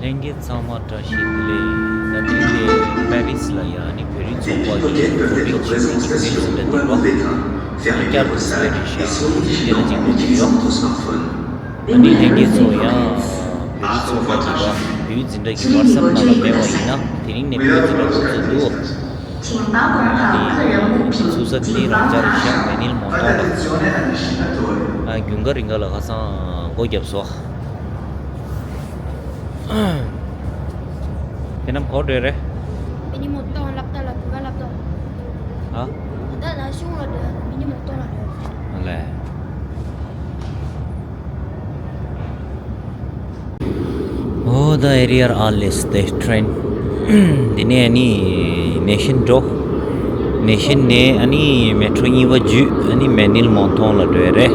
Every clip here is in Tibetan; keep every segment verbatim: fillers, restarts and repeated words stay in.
ལྷན་རྒྱས་ཚང་མ་བཀྲ་ཤིས་བདེ་ལེགས། ད་ཐེངས་འདི་པེ་རིས་ལ་ཡ་ནི་བོད་རིགས་ཚོགས་པ་གི་གོ་སྒྲིག་བྱས་པའི་གི་བོད་ཟིན་གྲྭ་འདི་བ། བསྐྱར་དུ་སླེབས་རེད་ཤག་འདི་ལ་གཅིག་པུ་གཅིག་ཡོད། ཨ་ནི་ལྷན་རྒྱས་ཚོ་ཡང་བོད་རིགས་ཚོགས་པ་འདི་བ་བོད་འཛིན་གྲྭ་གི་WhatsApp་ནང་ལ་མེད་པ་ཡིན་ན། དེ་རིང་ནས་བོད་འཛིན་གྲྭ་འགོ་བཙུགས་འདུག་ཨ་ནི་ཚུགས་ས་དེ་རང་ཅག་རེད་ཤག་མེ་ནིལ་མོང་ཐོང་ལ། ཨ་རྒྱུན་ག་རིང་ག་ལ་ཁ་སང་སྒོ་བརྒྱབ་སོང་། དེ་རྣམས་ག་པར་འགྲོ་རེད། མེ་ནིལ་མོང་ཐོང་སློབ་གྲྭ་ལ། བོད་པ་སློབ་གྲྭ། ཨ། ད་ལྟ་ན་གཞུང་ལ་འགྲོ། མེ་ནིལ་མོང་ཐོང་ལ་འགྲོ། ཨ་ལས། Oh, the area are less the train. འདི་ནས་ནི་ནེ་ཤན་འགྲོ། ནེ་ཤན་ནས་ཨ་ནི་མེ་ཊྲོ་གཉིས་པ་བརྒྱུད་ཨ་ནི་མེ་ནིལ་མོང་ཐོང་ལ་འགྲོ་ཡ་རེད།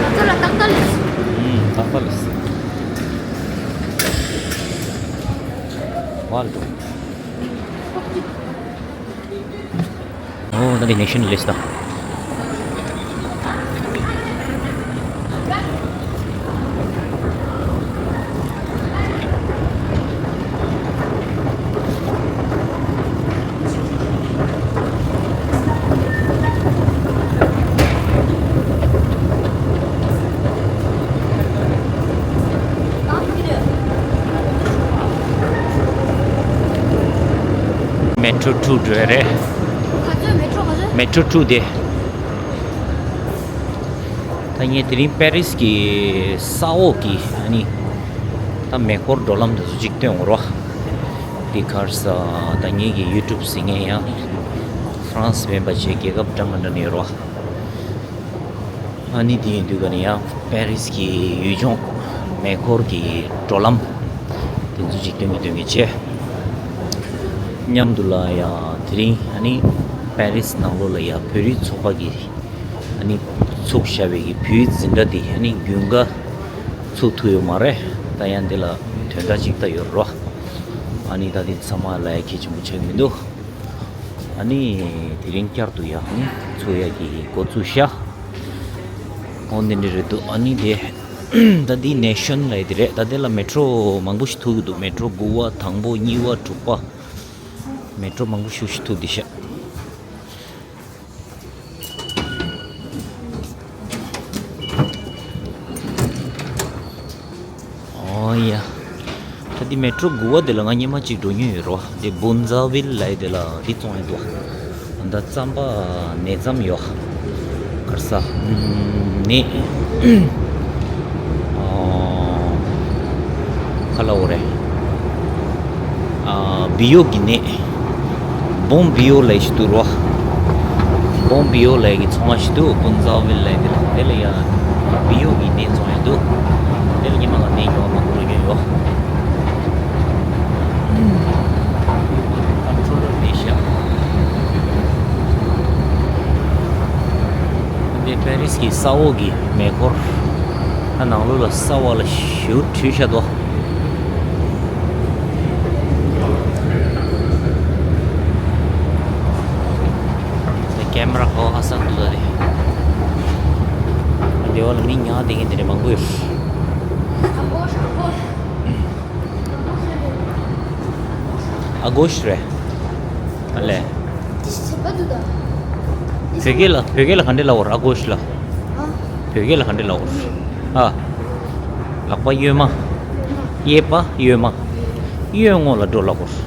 ད་ལྟ་ལ་ཏག་ཏག་ལས། ཨུམ། ཏག་ཏག་ལས། ཝལ་ཌུ། ཨོ། ད་འདི་ནེ་ཤན་ལིས་ད། མེ་ཊྲོ་ཊུ་འགྲོ་ཡ་རེད། ག་ཚོད། མེ་ཊྲོ་ག་ཚོད། མེ་ཊྲོ་ཊུ་དེ། ད་ངས་དེ་རིང་པེ་རིས་ཀྱི་ས་འོག་གི་ཨ་ནི་ད་མེ་འཁོར་འགྲོ་ལམ་དེ་ཚོ་གཅིག་སྟོན་འོང་རོགས། འདི་གར་ས་ད་ངེད་ཀྱི་ཡུ་ཊུབ་གཟིགས་མཁན་ཡང་ཧྥ་རན་སི་མིན་པ་བྱས་རྒྱལ་ཁབ་འདྲ་མི་འདྲ་ནས་ཡོད་རོགས། ཨ་ནི་དེ་ཡིན་དུས་ག་ནས་ཡང་པེ་རིས་ཀྱི་ཡུལ་ལྗོངས་མེ་འཁོར་གྱི་འགྲོ་ལམ་དེ་ཚོ་གཅིག་སྟོན་གྱི་སྟོན་གྱི་བྱས། མཉམ་དུ་ལ་ཡང་དེ་རིང་ཨ་ནི་པེ་རིས་ནང་ལོགས་ལ་ཡང་བོད་རིགས་ཚོགས་པ་གི་ཨ་ནི་ཚུགས་བཞག་པའི་གི་བོད་འཛིན་གྲྭ་དེ་ཨ་ནི་རྒྱུན་ག་ཚུགས་ཐུབ་ཡོད་མ་རེད། ད་ཡང་འདི་ལ་དོན་དག་ཅིག་ད་ཡོད་རོ། ཨ་ནི་ད་དེ་ཚང་མ་ལ་ཡ་གལ་ཆེན་པོ་ཆགས་ཀྱི་མི་འདུག་ཨ་ནི་དེ་རིང་བསྐྱར་དུ་ཡང་ཨ་ནི་ཚུགས་ཡ་གི་འགོ་བཙུགས་ཤག་འོ་འདི་འདྲ་རེད་འདུག་ཨ་ནི་དེ་ད་འདི་ནེ་ཤན་ལབ་ཡ་དེ་རེད། ད་དེ་ལ་མེ་ཊྲོ་མང་པོ་ཞིག་ཐུག་གི་འདུག་མེ་ཊྲོ་དགུ་པ། དང་པོ། གཉིས་པ། དྲུག་པ། མེ་ཊྲོ་མང་པོ་ཞིག་ཞིག་ཐུག་འདི་ཤག་ཨོ་ཡ། ད་འདི་མེ་ཊྲོ་དགུ་པ་དེ་ལ་ང་སྔོན་མ་གཅིག་འགྲོ་མྱོང་ཡོད་རོ། འདི་བུན་ཛ་ཝིལ་ལབ་ཡ་དེ་ལ་འདི་བཙོང་ཡ་འདུག་ད་རྩམ་པ་ནས་རྩམ་ཡོད། གར་ས་ནས་ཨོ། ཁ་ལ་འོ་རེད། ཨ། བི་ཡོ་གི་ནས། བོང་བི་ཡོ་ལབ་ཞིག་འདུག་རོ། བོང་བི་ཡོ་ལབ་ཀྱི་ཚོང་བ་ཞིག་འདུག་བུན་ཛ་ཝིལ་ལབ་དེ་ལ། དེ་ལ་ཡ་བི་ཡོ་གི་ནས་བཙོང་ཡ་འདུག་དེ་ལ་ཉི་མ་ང་ནས་ཉོ་བ་མང་པོ་ཡོད་ཡོད། ཨ། ཁོ་ལོ་ནས་ཤག་འདི་པེ་རིས་ཀྱི་ས་འོག་གི་མེ་འཁོར། ད་ནང་ལོགས་ལ་ས་འོག་ལ་ཞེ་པོ་བྲིས་ཤག་དོ། ཀེ་མ་ར་ཧོ་ཧ་སག་འདུག་ད་རེད། སྡེ་བ་ལ་མི་ཉག་དེ་གི་དེ་རེད་མང་པོ་ཡོད། ཨ་གོ་ཤ་རེད། ཨ་ལས། བོད་སྐད་ལ་བོད་སྐད་ལ་ག་འདྲས་ལབ་པ་རེད། ཨ་གོ་ཤ་ལ། བོད་སྐད་ལ་ག་འདྲས་ལབ་པ་རེད། ཨ། ལག་པ་གཡོན་མ། གཡས་པ་གཡོན་མ། གཡོན་ངོ་ལ་འགྲོ་ལབ་པ་རེད།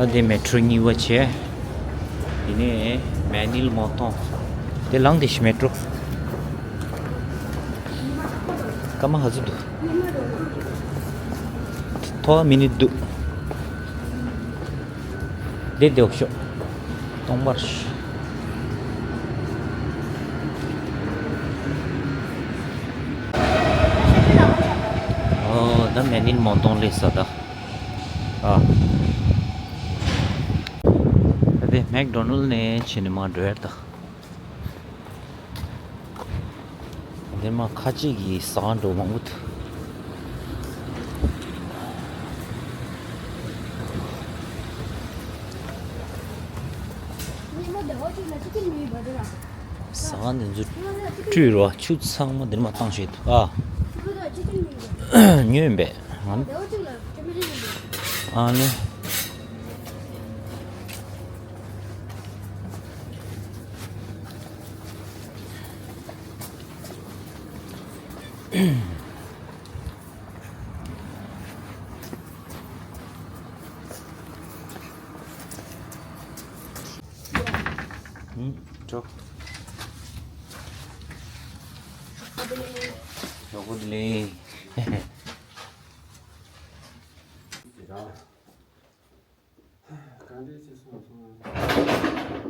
ད་དེ་མེ་ཊྲོ་གཉིས་པ་བྱས། དེ་ནས་མེ་ནིལ་མོང་ཐོང་། དེ་ལངས་དེ་ཤི་མེ་ཊྲོ། སྐར་མ་ག་ཚོད་འདུག་ཐོག་མི་ནི་འདུག་དེ་དེ་འོག་ཤོག་ཁོང་པར། ཨོ་ད་མེ་ནིན་མོ་ཏོང་ལེ་ས་ད། ཨ། ད་དེ་མེག་ཌོ་ནལ་ནས་ཕྱིན་ནས་མར་འགྲོ་ཡར་ད། འདིར་མ་ཁ་ཅིག་གིས་ཟ་ཁང་འགྲོ་མང་པོ་འདུག་ཟ་ཁང་འདི་ཚོ་བཀྲུས་རོ། ཆུ་ཚང་མ་འདིར་མ་བཏང་བྱས་འདུག་ཨ། ཉོས་ཡིན་པས། ཨ་ནི། ཨུམ། ཅོག་ཅོག་པོ་དེ་ལེན། གང་འདྲས་ཅིག་སོང་སོང་།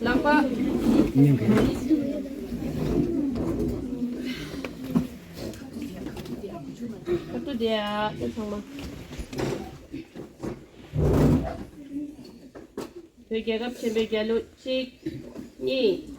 ལག་པ། ཁ་ཐུག་དེ་ཨ་ཚང་མ། བོད་རྒྱལ་ཁབ་ཆེན་པོའི་རྒྱལ་གླུ་གཅིག་གཉིས།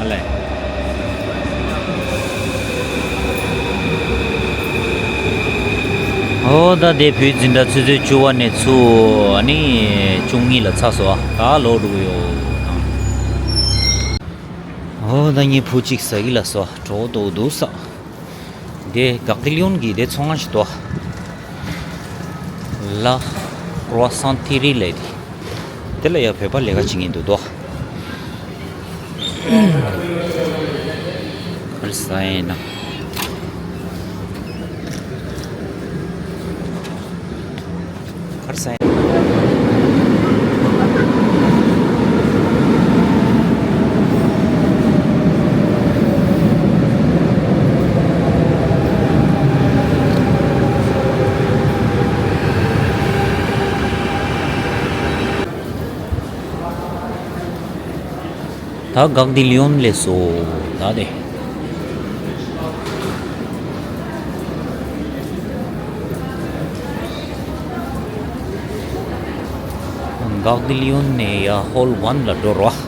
ཨ་ལས། ཨོ་ད་དེ་བོད་འཛིན་གྲྭ་ཆུ་ཚོད་བཅུ་པ་ནས་ཚུར་ཨ་ནི་བཅུ་གཉིས་ལ་ཚར་སོང་། ད་ལོག་འགྲོ་གི་ཡོད། ཨོ་ད་ངའི་བུ་གཅིག་ཟ་གི་ལ་སོང་། གྲོད་ཁོག་འདུག་ས། དེ་གག་ཏི་ལིའོན་གྱི་དེ་ཚོང་ཁང་ཞིག་འདུག་ལ་ཀྲོ་སན་ཐི་རི་ལབ་དེ། དེ་ལ་ཡ་བོད་པ་ལས་ཀ་བྱེད་མཁན་འདུག་དོ། ག་རེ་ཟ་ཡིན་ན། ག་རེ་ཟ་ཡིན། ད་གག་ཏི་ལིའོན་སླེབས་སོང་ད་དེ། གག་ཏི་ལིའོན་ནས་ཡ་ཧོལ་ཝན་ལ་འགྲོ་རོགས།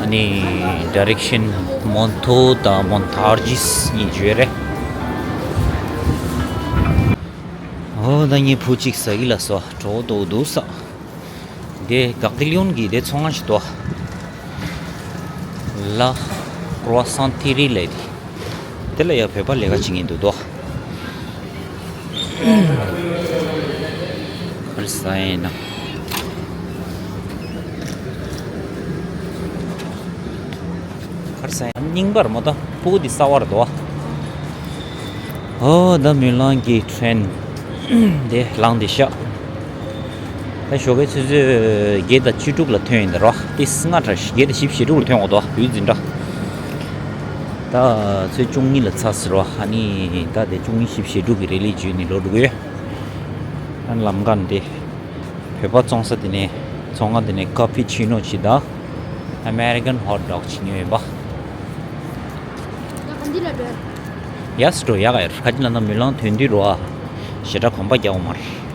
ཨ་ནི་ཌའི་རེག་ཤན་མོན་ཐོ་དང་མོན་ཐར་ཇིས་གཉིས་བརྗོད་རེད། ཨོ་ད་ངའི་བུ་གཅིག་ཟ་གི་ལ་སོང་། གྲོད་ཁོག་འདུག་ས། དེ་གག་ཏི་ལིའོན་གྱི་དེ་ཚོང་ཁང་ཞིག་འདུག་ལ་ཀྲོ་སན་ཐི་རི་ལབ་དེ། དེ་ལ་ཡ་བོད་པ་ལས་ཀ་བྱེད་མཁན་འདུག་དོ། ག་རེ་ཟ་ཡིན་ན། ག་རེ་ཟ་ཡིན། རྙིང་པ་རེད་མོ། ད་ཕྲུ་གུ་འདི་གསར་པ་རེད་དོ། ཨོ་ད་མུན་ལམ་གྱི་ཊེན་དེ་ལངས་བསྡད་ཤག་ད་ཞོགས་ཀའི་ཆུ་ཚོད་བརྒྱད་དང་བཅུ་དྲུག་ལ་ཐོན་ཡིན་ད་རོ། ཏི་སྔ་དྲགས་བརྒྱད་དང་བཞི་བཅུ་ཞེ་དྲུག་ལ་ཐོན་འོ་དོ། བོད་འཛིན་གྲྭ། ད་ཚོད་བཅུ་གཉིས་ལ་ཚར་ཟེར་བ། ཨ་ནི་ད་དེ་བཅུ་གཉིས་བཞི་བཅུ་ཞེ་དྲུག་གི་རེ་ལི་བརྒྱུད་ནས་ལོག་འགྲོ་གི་ཡོད། ཨ་ནི་ལམ་ཁ་འདི་བོད་པ་བཙོང་ས་དེ་ནས་ཚོང་ཁང་དེ་ནས་ཀ་ཕི་ཆི་ནོ་ཅིག་དང་ཨ་མེ་རི་ཀན་ཧོཊ་ཌོག་ཅིག་ཉོས་ཡོད་པ། ཡ་ག་འདི་ལ་འགྲོ། ཡ་སི་འགྲོ་ཡག་ཡར་ཁ་ཅིག་ལ་ན་མུན་ལམ་ཐོན་དུས་རོ་ཨ། ཞེ་དྲག་གོམ་པ་རྒྱག་འོང་མར།